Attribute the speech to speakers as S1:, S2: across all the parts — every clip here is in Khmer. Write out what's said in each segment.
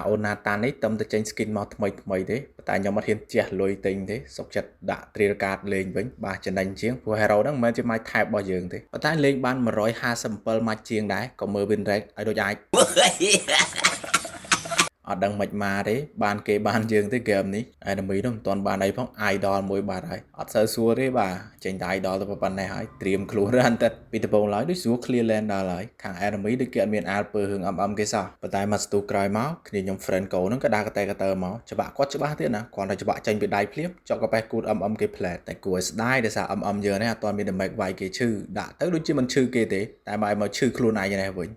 S1: អូនណាតាននេះតំតែចេញ skin មកថ្មីថ្មីទេប៉ុន្តែខ្ញុំអត់ហ៊ានជះលុយទិញទេសុកចិត្តដាក់ trial card លេងវិញបាទចំណេញជាងព្រោះ hero ហ្នឹងមិនមែនជា my type របស់យើងទេប៉ុន្តែលេងបាន157ម៉ាច់ជាងដែរក៏មើល win rate ឲ្យដូចអាចអត់ដឹងមិនមកទេបានគេបានយើងទេហ្គេមនេះ enemy នោះមិនទាន់បានអីផង idol មួយបាត់ហើយអត់សូវសួរទេបាទចេញតែ idol ទៅប៉ុណ្ណេះហើយត្រៀមខ្លួនរាន់តែពីដំបូងឡើយដូចស្រួល clear lane ដល់ហើយខាង enemy ដូចគេអត់មានអាលពើរឿង MM គេសោះប៉ុន្តែមកស្ទុះក្រោយមកគ្នាខ្ញុំ friend go ហ្នឹងក៏ដើរកតែកតើមកច្បាក់គាត់ច្បាស់ទៀតណាគ្រាន់តែច្បាក់ចេញពីដៃភ្លាមចុកកប៉េះគូត MM គេផ្លែតតែគួរឲ្យស្ដាយដោយសារ MM យើងនេះអត់ទាន់មាន damage វាយគេឈឺដាក់ទៅដូចជាមិនឈឺគេទេតែបើមកឈឺខ្លួនឯងនេះវិញ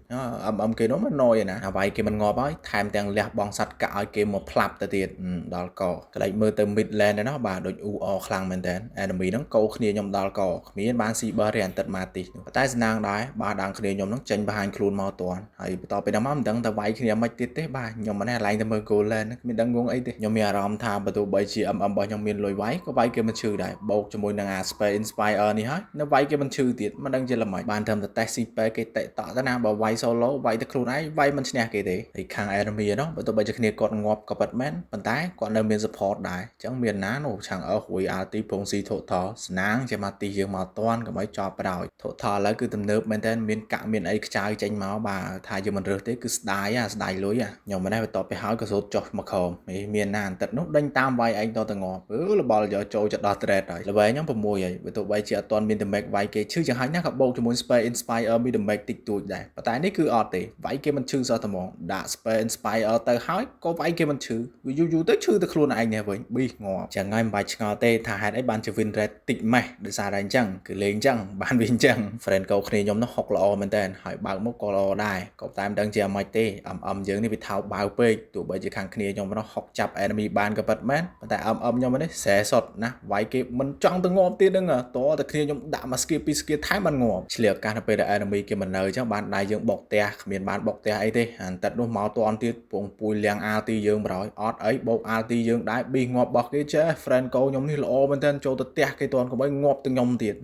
S1: MM គេនោះមិនណយណាអាវាយគេមិនងាប់ហើយថែមទាំងលះបងសัตว์កាក់ឲ្យគេមកផ្លាប់ទៅទៀតដល់កក្លែកមើលទៅ mid lane ដែរណោះបាទដូចអ៊ូអខ្លាំងមែនតើ enemy ហ្នឹងកោគ្នាខ្ញុំដល់កគ្មានបានស៊ីបើរៀនទឹកម៉ាទីនោះតែស្នាងដែរបាទដាំងគ្នាខ្ញុំហ្នឹងចេញបង្ហាញខ្លួនមកតាន់ហើយបន្ទាប់ពីហ្នឹងមកមិនដឹងតែវាយគ្នាមិនទៀតទេបាទខ្ញុំមិនដែរឡើងទៅមើល goal lane គ្មានដឹងងងអីទេខ្ញុំមានអារម្មណ៍ថាបើទោះបីជា MM របស់ខ្ញុំមានលុយវាយក៏វាយគេមិនឈឺដែរបូកជាមួយនឹងអា Spell Inspire នេះហើយនៅវាយគេមិនឈឺទៀតមិនដឹងជាល្មិចបានត្រឹមតែតេស្តស៊ីពេគេតិតក់ទៅណាបើវាយ solo វាយទៅខ្លួនឯងវាយមិនឈ្នះគេទេហើយខាង enemy នោះបើទោះបីជាគ្នាគាត់ងាប់ក៏ពិតមែនប៉ុន្តែគាត់នៅមាន support ដែរអញ្ចឹងមានណានោះឆាំងអើរួយ ulti ពងស៊ី total ស្នាងជាមកទីយើងមកតាន់កុំឲ្យចប់ប្រោយ total ឥឡូវគឺទំនើបមែនតើមានកាក់មានអីខ្ចៅចេញមកបាទថាយើងមិនរើសទេគឺស្ដាយអាស្ដាយលុយអាខ្ញុំមិនដែរបន្ទាប់ពីហើយក៏សូត្រចុះមកខំមានណាអន្តិតនោះដេញតាមវាយឯងតទៅងាប់អឺលបល់យកចូលចិត្តដល់ thread ហើយល្បែខ្ញុំ6ហើយបើទោះបីជាអត់ទាន់មាន damage វាយគេឈឺចង្ហាញណាក៏បូកជាមួយ spell inspire មាន damage តិចតួចដែរប៉ុន្តែនេះគឺអត់ទេវាយគេមិនឈឺសោះតែហ្មងដាក់ spell inspire ទៅហើយក៏វាយគេមិនឈឺវាយូរយូរទៅឈឺទៅខ្លួនឯងនេះវិញប៊ីងាប់ចឹងហើយមិនបាច់ឆ្ងល់ទេថាហេតុអីបានជា win rate តិចម៉េះដោយសារតែអញ្ចឹងគឺលេងអញ្ចឹងបានវាអញ្ចឹង friend កោគ្នាខ្ញុំនោះហុកល្អមែនតើហើយបើកមុខក៏ល្អដែរក៏តែមិនដឹងជាអាម៉េចទេ MM យើងនេះវាថោកបាវពេកទោះបីជាខាងគ្នាខ្ញុំនោះហុកចាប់ enemy បានក៏ពិតមែនប៉ុន្តែ MM ខ្ញុំនេះស្រែសុតណាវាយគេមិនចង់ទៅងាប់ទៀតហ្នឹងតតែគ្នាខ្ញុំដាក់មក skill ពីរ skill ថែមបានងាប់ឆ្លៀតឱកាសនៅពេលដែល enemy គេមិននៅអញ្ចឹងបានដៃយើងបុកផ្ទះគ្មានបានបុកផ្ទះអីទេអាន្តិតនោះមកតន់ទៀតពងពួយលៀង ulti យើងបរោយអត់អីបោក ulti យើងដែរប៊ីងាប់របស់គេចេះ friend កោខ្ញុំនេះល្អមែនទែនចូលទៅផ្ទះគេតន់កុំឲ្យងាប់ទៅខ្ញុំទៀត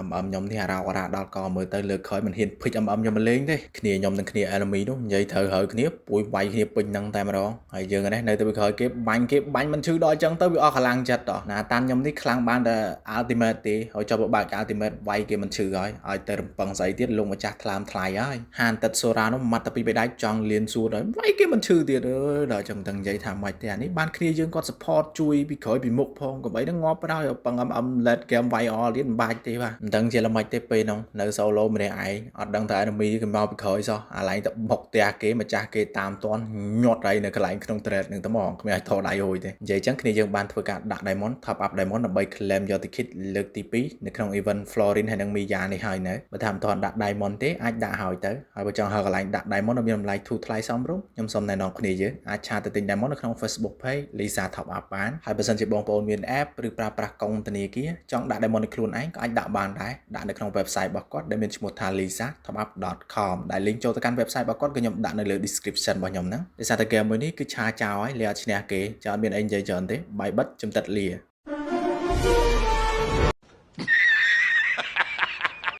S1: MM ខ្ញុំនេះអារោអារ៉ាដល់កមើលទៅលើក្រោយមិនហ៊ានភិច MM ខ្ញុំមកលេងទេគ្នាខ្ញុំនិងគ្នា enemy នោះនិយាយត្រូវហើយគ្នាពួយវាយគ្នាពេញនឹងតែម្ដងហើយយើងនេះនៅទៅពីក្រោយគេបាញ់គេបាញ់មិនឈឺដល់អញ្ចឹងទៅវាអស់កម្លាំងចិត្តតណាតានខ្ញុំនេះខ្លាំងបានតែ ultimate ទេហើយចុះបើក ultimate វាយគេមិនឈឺហើយឲ្យទៅរំពឹងស្អីទៀតលោកម្ចាស់ថ្លើមថ្លៃហើយហានទឹកសូរ៉ានោះម៉ាត់តែពីបេដៃចង់លៀនសួរដល់វាយគេមិនឈឺទៀតអើយដល់ចឹងទាំងនិយាយថាមិនទេអានេះបានគ្នាយើងគាត់ support ជួយពីក្រោយពីមុខផងកុំអីហ្នឹងងាប់ទៅហើយពឹង MM late game វាយអល់ទៀតមិនបាច់ទេបាទមិនដឹងជាល្មិចទេពេលហ្នឹងនៅ solo ម្នាក់ឯងអត់ដឹងថា enemy គេមកពីក្រោយសោះអាឡែងទៅបុកផ្ទះគេម្ចាស់គេតាមតន់ញាត់ហើយនៅកន្លែងក្នុង thread ហ្នឹងតែហ្មងគ្មានឲ្យថតដៃហួយទេនិយាយចឹងគ្នាយើងបានធ្វើការដាក់ diamond top up diamond ដើម្បី claim យក ticket លើកទី2នៅក្នុង event Florin ហើយនិង Mia នេះហើយនៅបើថាមិនទាន់ដាក់ diamond ទេអាចដាក់ហើយទៅហើយបើចង់ហើកន្លែងដាក់ diamond ដែលមានតម្លៃធូរថ្លៃសមរម្យខ្ញុំសូមណែនាំគ្នាយើងអាច chat ទៅទិញ diamond នៅក្នុង Facebook page Lisa Top Up បានហើយបើសិនជាបងប្អូនមាន app ឬប្រើប្រាស់កុងធនាគារចង់ដាក់ diamond នៅខ្លួនឯងក៏អាចដាក់បានដែរដាក់នៅក្នុង website របស់គាត់ដែលមានឈ្មោះថា lisatopup.com ដែល link ចូលទៅកាន់ website របស់គាត់ក៏ខ្ញុំដាក់នៅលើ description របស់ខ្ញុំហ្នឹងដោយសារតែ game មួយនេះគឺឆាចោលហើយលេអត់ឈ្នះគេចោលមានអីនិយាយច្រើនទេបាយបិទចំតិតលា។